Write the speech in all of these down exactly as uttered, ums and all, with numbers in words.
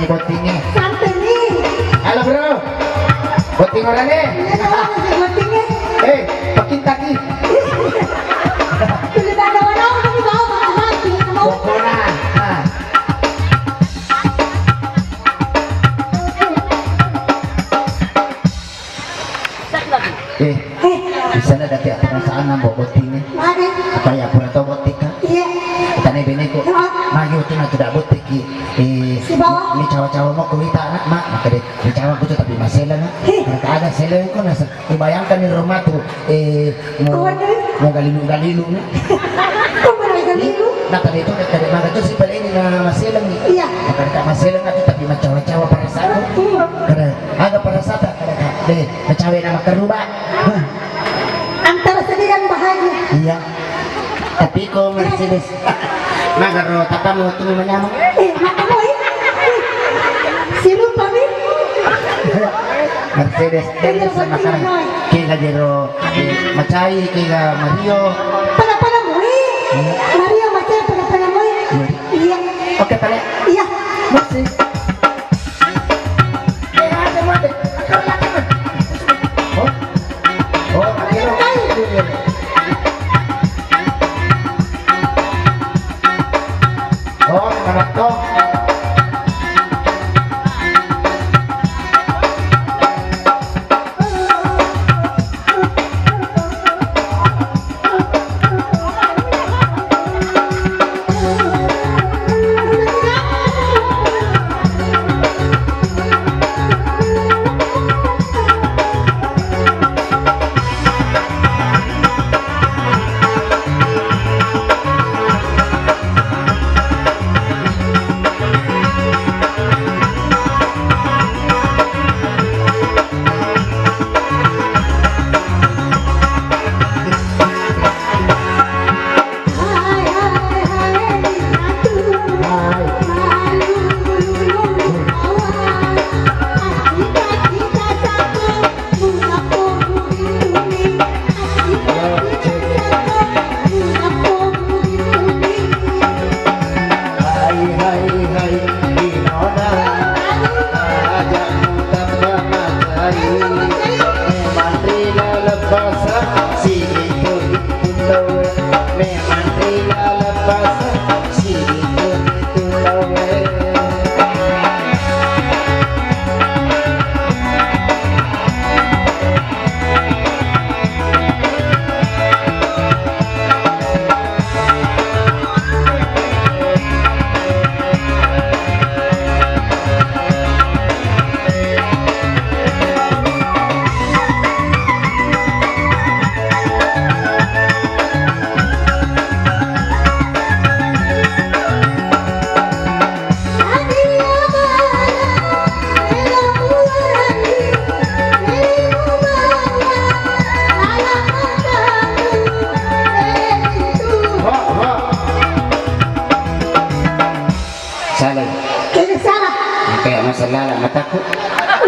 Bottingnge. Santai ni. Halo, Bro. Botting orane? Iya, Bro, masih bottingnge. Eh, pakintaki. Tuli pada orang kamu bawa, Bang, Bang, sini kamu. Pokoknya, nah. Eh, di sana ada tiap perusahaan nambah botting ni. Mana? Apa ya, pura tau botting kan? Iya. Tane beneku. Iya. Magi tu na tidak botting ki. Eh, sibawa. Ni cawa-cawa mau kuita anak, Mak. Maka dia, ni cawa ku tu tapi masela na. Heh. Mereka ada sela ku nasa. Bayangkan di rumah tu. Eh, mau, waduh, mau galilu-galilu na. Kok mau galilu? Nah, tadi itu kata dia, maka tu si paling ini na masela ni. Iya. Maka dia masela na tu tapi macawa-cawa perasaan. Hmm. Karena ada perasaan tak? Kada ka, de, macawe na makerruba. Antara sedih dan bahagia. Iya. Tapi ko Mercedes. Magaro, tapa mo tu manyameng. Eh, maka mo, eh. Sirupa mi. Mercedes, eh, sama kan. Kega jero, eh, macai, kega Mario. Pada-pada mo, eh. Iya. Mario macai, pada-pada mo, eh. Iya. Iya. Oke, pale. Iya. Makasih. Hai, hai, hai, Dinona, aja' mutappa macai. Memang ri laleng basa, sigitu-gitu tauwe. Memang ri laleng basa, sigitu-gitu tauwe. Salah. Kega salah? Kayak masalah mataku.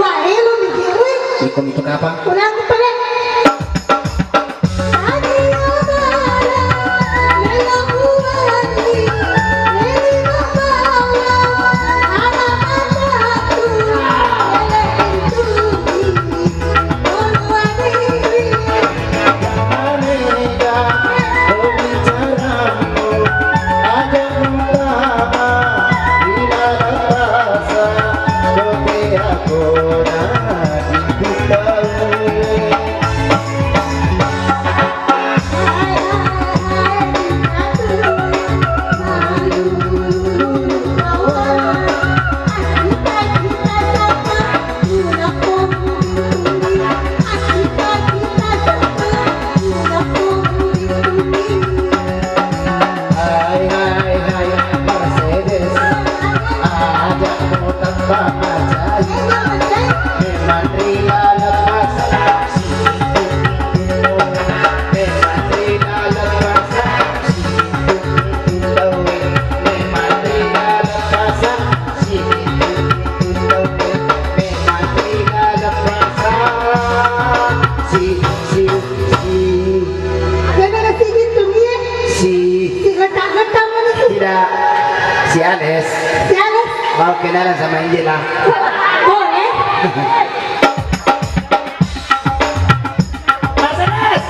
Wah, elo mikir, weh. Iko itu kapang? Ulang pale. Hai, hai, hai, Mercedes, aja' mutappa macai. Memang ri laleng basa, memang ri laleng basa. Tidak. Si Ales. Si Ales. Mau kenalan sama Angela? Boleh. Mas Enes.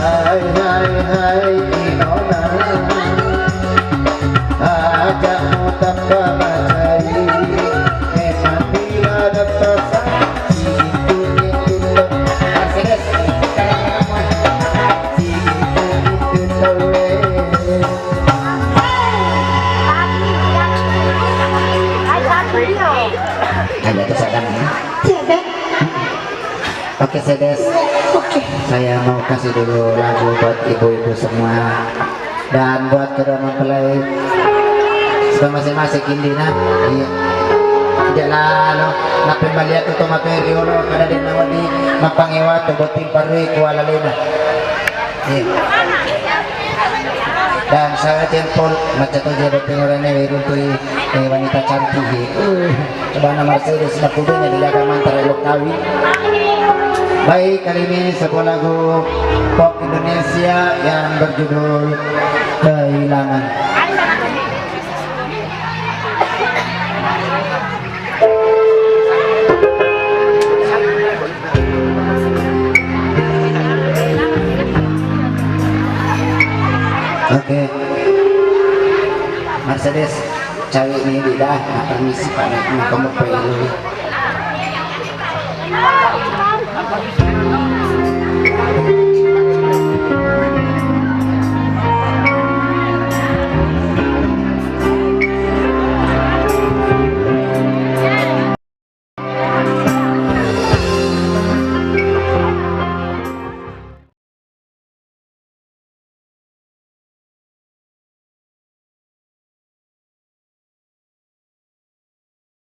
Hai, hai, hai, Inona. Aja' mutappa macai. Memang bila dapat sigi kunni kita. Mercedes, sekarang apa? Sigi kunni kita, weh. Ada kesadaran, ya? Cedek. Oke, Sedes. Oke. Saya mau kasih dulu lagu buat ibu-ibu semua. Dan buat kedua mempelai, sudah masing-masing, Indi, nah. Iya. Tidak lah, no. Nappa malihat tu tomat riolo, kada ada nama di Mapangewa tu, botting parui kuala lena. Iya. Dan saya jempol, macam tu dia botting orang ni, runtuh, eh, wanita cantik, iya. Uh. Coba nama Mercedes, napudunya di jaga mantar elok kawin. Baik, kali ini sebuah lagu pop Indonesia yang berjudul Kehilangan. Oke. Mercedes. Cawe' ni di dah, permisi Pak, nak, nak kamu pergi dulu.